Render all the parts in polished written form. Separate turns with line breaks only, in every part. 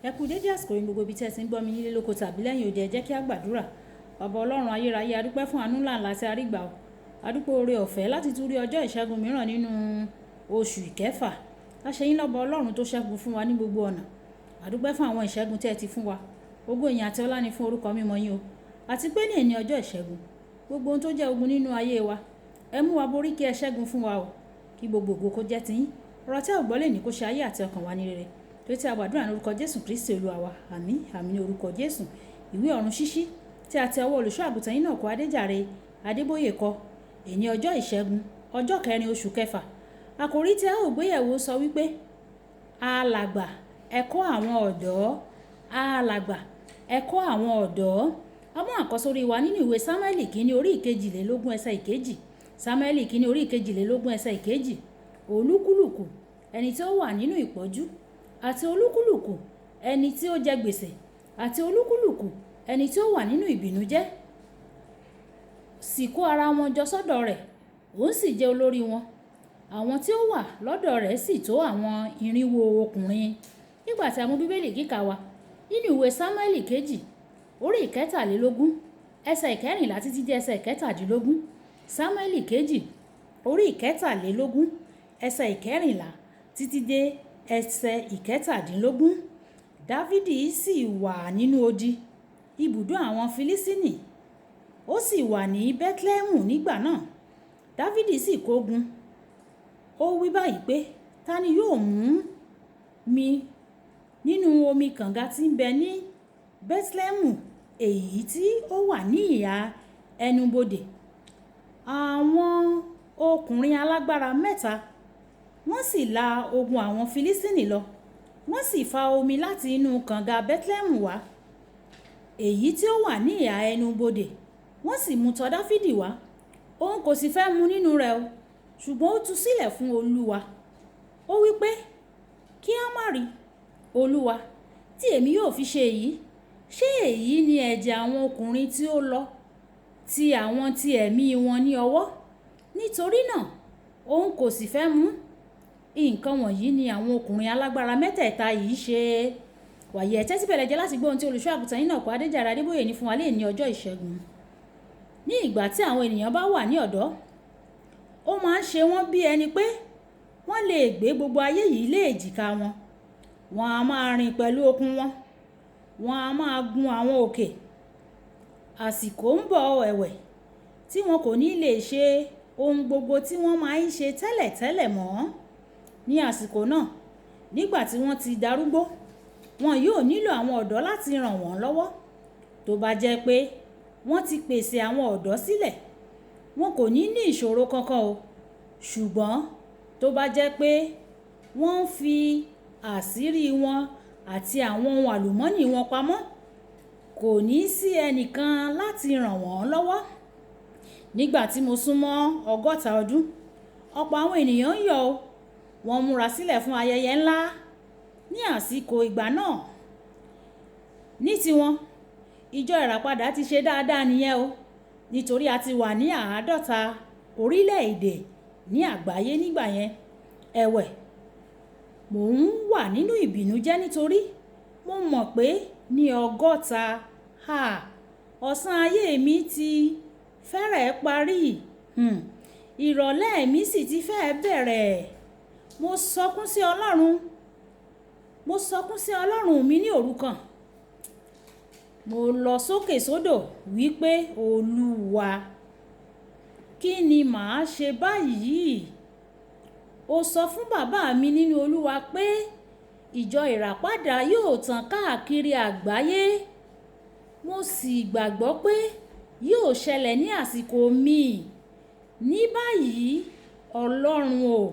Ẹ kú dédé àsìkò yìí gbogbo ibi tí ẹ ti ń gbọ́ mi nílé lóko tàbí lẹ́yìn odi, ẹ jẹ́ kí a gbàdúrà. Baba Ọlọ́run ayérayé, a dúpẹ́ fún àánú ńlá ńlá tí a rí gbà o. A dúpẹ́ oore ọ̀fẹ́ láti tún rí ọjọ́ ìṣẹ́gun mìíràn nínú oṣù ìkẹfà. A ṣe yín lọ́ba Ọlọ́run tó ṣẹ́gun fún wa ní gbogbo ọ̀nà. A dúpẹ́ fún àwọn ìṣẹ́gun tí ẹ ti fún wa. Ògo, ìyìn àti ọlá ni fún orúkọ mímọ́ yín o. Àti pé ní èní ọjọ́ ìṣẹ́gun, gbogbo ohun tó jẹ́ ogun nínú ayé wa, ẹ mú wa borí kí ẹ ṣẹ́gun fún wa o. Kí gbogbo ògo kó jẹ́ tiyín. Ọ̀rọ̀ tí a ò gbọ́ lè ní kó ṣe ayé àti ọkàn wa ní rere. Torí tí a gbàdúrà ní orúkọ Jésù Kristi Olúwa wa. Àmín, àmín ní orúkọ Jésù. Ìwé ọ̀run ṣíṣí tí a ti ọwọ́ olùṣọ́ àgùntàn yín náà kọ Adéjàre Adébóyè kọ. Èní ọjọ́ ìṣẹ́gun, ọjọ́ kẹrin oṣù kẹfà. Àkòrí tí a ó gbéyẹ̀wò sọ wípé, alàgbà, ẹ kọ́ àwọn ọ̀dọ́. Alàgbà, ẹ kọ́ àwọn ọ̀dọ́. A mú àkọ́sórí wa nínú ìwé Sámúẹ́lì kínní orí ìkejìlélógún ẹsẹ̀ ìkejì. Sámúẹ́lì kínní orí ìkejìlélógún ẹsẹ̀ ìkejì. Olúkúlùkù ẹni tí ó wà nínú ìpọ́njú, àti olúkúlùkù ẹni tí ó jẹ gbèsè, àti olúkúlùkù ẹni tí ó wà nínú ìbìnújẹ́ sì kó ara wọn jọ sọ́dọ̀ rẹ̀, òun sì jẹ́ olórí wọn. Àwọn tí ó wà lọ́dọ̀ rẹ̀ sì tó àwọn irinwó ọkùnrin. Nígbà tí a mú Bíbélì kíkà wa nínú ìwé Sámúẹ́lì kejì orí ìkẹtàlélógún ẹsẹ̀ ìkẹrìnlá títí dé ẹsẹ̀ ìkẹtàdínlógún. Sámúẹ́lì kejì orí ìkẹtàlélógún ẹsẹ̀ ìkẹrìnlá títí dé ẹsẹ̀ ìkẹtàdínlógún. Dafidi sì wà nínú odi ibùdó àwọn Filistini, ó sì wà ní Bẹ́tílẹ́hẹ̀mù nígbà náà. Dafidi sì kógun. Ó wí báyìí pé, ta ni yóò mú mi nínú omi kànga tí ń bẹ ní Bẹ́tílẹ́hẹ̀mù, èyí tí ó wà ní ìhà ẹnubodè? Àwọn ọkùnrin alágbára mẹ́ta, wọ́n sì la ogun àwọn Filistini lọ. Wọ́n sì fa omi láti inú kànga Bẹ́tílẹ́hẹ̀mù wá, èyí tí ó wà ní ìhà ẹnubodè. Wọ́n sì mú tọ̀ Dafidi wá. Òun kò sì fẹ́ mu nínú rẹ̀ o, ṣùgbọ́n ó tú sílẹ̀ fún Olúwa. Ó wí pé, kí a má rí Olúwa tí èmi yóò fi ṣe èyí. Ṣé èyí ni ẹ̀jẹ̀ àwọn ọkùnrin tí ó lọ, ti àwọn tí ẹ̀mí wọn ní ọwọ́? Nítorí náà òun kò sì fẹ́ mú. Nǹkan wọ̀nyí ni àwọn ọkùnrin alágbára mẹ́tẹ̀ẹ̀ta yìí ṣe. Wàyí ẹ tẹ́tí bẹ̀lẹ̀ jẹ́ láti gbọ́ ohun tí olùṣọ́ àgùntàn yín náà kọ Adéjàre Adébóyè ní fún wa lé ní ọjọ́ ìṣẹ́gun. Ní ìgbà tí àwọn ènìyàn bá wà ní ọ̀dọ́, ó máa ń ṣe wọ́n bí ẹni pé wọ́n lè gbé gbogbo ayé yìí lé èjìká wọn. Wọ́n á máa rìn pẹ̀lú okun wọn. Wọ́n á máa gun àwọn òkè. Àsìkò ń bọ̀ ẹ̀wẹ̀ tí wọn kò ní lè ṣe ohun gbogbo tí wọ́n máa ń ṣe tẹ́lẹ̀tẹ́lẹ̀ mọ́. Ní àsìkò náà, nígbà tí wọ́n ti darúgbó, wọn yóò nílò àwọn ọ̀dọ́ láti ràn wọ́n lọ́wọ́. Tó bá jẹ́ pé wọ́n ti pèsè àwọn ọ̀dọ́ sílẹ̀, wọn kò ní ní ìṣòro kankan o. Ṣùgbọ́n tó bá jẹ́ pé wọ́n ń fi àṣírí wọn àti àwọn ohun àlùmọ́nì wọn pamọ́, kò ní sí ẹnìkan láti ràn wọ́n lọ́wọ́. Nígbà tí mo súnmọ́ 60 ọdún, ọ̀pọ̀ àwọn ènìyàn ń yọ̀ o. Wọ́n múra sílẹ̀ fún ayẹyẹ ńlá ní àsìkò ìgbà náà. Ní tiwọn, ìjọ Ìràpadà ti ṣe dáadáa nìyẹn o. Nítorí a ti wà ní 50 orílẹ̀-èdè ní àgbáyé nígbà yẹn. Ẹ̀wẹ̀, mò ń wà nínú ìbìnújẹ́ nítorí mo mọ̀ pé ní 60, ọ̀sán ayé mi ti fẹ́rẹ̀ parí. Ìrọ̀lẹ́ mi sì ti fẹ́ bẹ̀rẹ̀. Mo sọkún sí Ọlọ́run. Mo sọkún sí Ọlọ́run mi ní òru kan. Mo lọ sókè sódò wípé, Olúwa, kí ni màá ṣe báyìí? Ó sọ fún bàbá mi nínú Olúwa pé ìjọ Ìràpadà yóò tàn káàkiri àgbáyé. Mo sì gbàgbọ́ pé yóò ṣẹlẹ̀ ní àsìkò mi. Ní báyìí, Ọlọ́run o,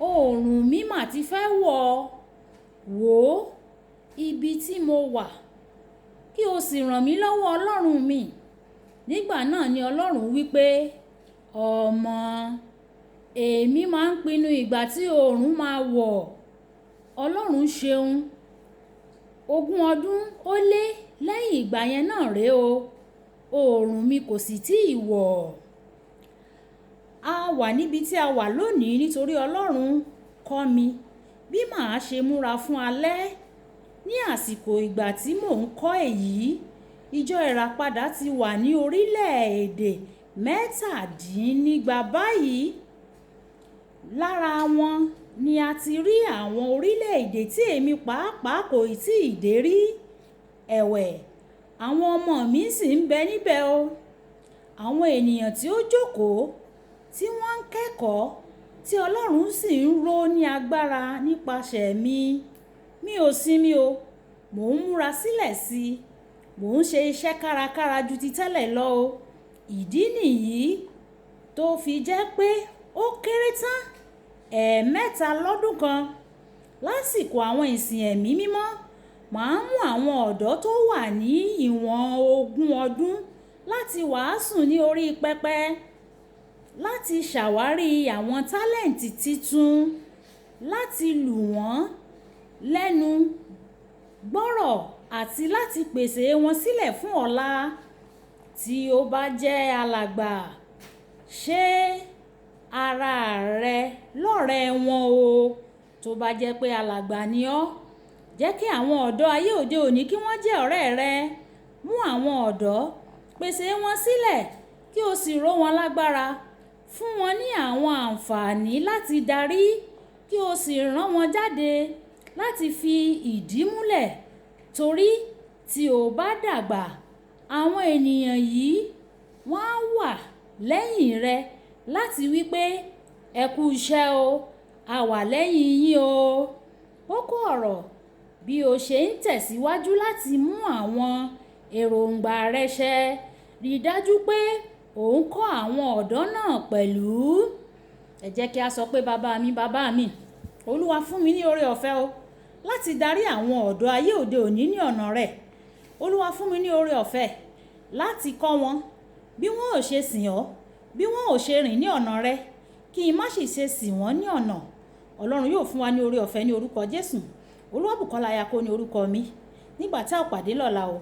oòrùn mi mà ti fẹ́ wọ̀. Wò ó, ibi tí mo wà, kí o sì ràn mí lọ́wọ́ Ọlọ́run mi. Nígbà náà ni Ọlọ́run wí pé, ọmọ, èmi máa ń pinnu ìgbà tí oòrùn máa wọ̀. Ọlọ́run ṣeun. 20 ọdún ó lé lẹ́yìn ìgbà yẹn náà rè o. Oòrùn mi kò sì tíì wọ̀. A wà níbi tí a wà lónìí nítorí Ọlọ́run kọ́ mi bí màá ṣe múra fún alẹ́. Ní àsìkò ìgbà tí mò ń kọ èyí, Ìjọ Ìràpadà ti wà ní orílẹ̀-èdè 270 báyìí. Lára wọn ni a ti rí àwọn orílẹ̀-èdè tí èmi pàápàá kò ì tí ì dé rí. Ẹ̀wẹ̀, àwọn ọmọ mi sì ń bẹ níbẹ̀ o. Àwọn ènìyàn tí ó jókòó, tí wọ́n ń kẹ́kọ̀ọ́, tí Ọlọ́run sì ń ró ní agbára nípasẹ̀ mi. Mi ò sinmi o. Mò ń múra sílẹ̀ sí i. Mò ń ṣe iṣẹ́ kárakára ju ti tẹ́lẹ̀ lọ o. Ìdí nìyí tó fi jẹ́ pé ó kéré tán ẹ̀ẹ̀mẹ́ta lọ́dún kan. Lásìkò àwọn ìsìn ẹ̀mí mímọ́, màá mú àwọn ọ̀dọ́ tó wà ní ìwọ̀n ogún ọdún láti wàásù ní orí pẹpẹ, láti ṣàwárí àwọn tálẹ́ǹtì titun, láti lù wọ́n lẹ́nu gbọ́rọ̀ àti láti pèsè wọn sílẹ̀ fún ọ̀la. Tí o bá jẹ́ alàgbà, ṣé ara rẹ lọ́rẹ wọn o. Tó bá jẹ́ pé alàgbà ni ọ́, jẹ́ kí àwọn ọ̀dọ́ ayé òde òní kí wọ́n jẹ́ ọ̀rẹ́ rẹ. Mú àwọn ọ̀dọ́, pèsè wọn sílẹ̀ kí o sì ró wọn lágbára. Fún wọn ní àwọn àǹfààní láti darí kí o sì rán wọn jáde láti fi ìdí múlẹ̀. Torí tí o bá dàgbà, àwọn ènìyàn yìí wọ́n á wà lẹ́yìn rẹ láti wí pé "Ẹ kú iṣẹ́ o, a wà lẹ́yìn yín o." Kókó ọ̀rọ̀, bí o ṣe ń tẹ̀síwájú láti mú àwọn èròǹgbà rẹ ṣẹ, rí dájú pé ò ń kọ́ àwọn ọ̀dọ́ náà pẹ̀lú. Ẹ jẹ́ kí a sọ pé bàbá mi, bàbá mi, Olúwa fún mi ní oore ọ̀fẹ́ o láti darí àwọn ọ̀dọ́ ayé òde òní ní ọ̀nà rẹ̀. Olúwa fún mi ní oore ọ̀fẹ́ láti kọ́ wọn bí wọ́n ò ṣe sìn ọ́, bí wọ́n ò ṣe rìn ní ọ̀nà rẹ, kí n má sì ṣe ṣì wọ́n ní ọ̀nà. Ọlọ́run yóò fún wa ní oore ọ̀fẹ́ ní orúkọ Jésù. Olúwabùkọ́lá Ayako ní orúkọ mi. Nígbà tí a ó pàdé lọ́la o,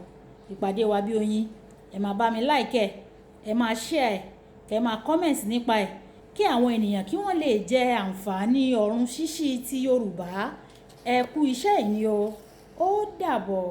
ìpàdé wa bí oyin. Ẹ máa bá mi like ẹ, ẹ máa share ẹ, kí ẹ máa comment nípa ẹ̀ kí àwọn ènìyàn kí wọ́n lè jẹ àǹfààní ọ̀run ṣíṣí ti Yorùbá. Ẹ kú iṣẹ́ yìí o. Ó dàbọ̀.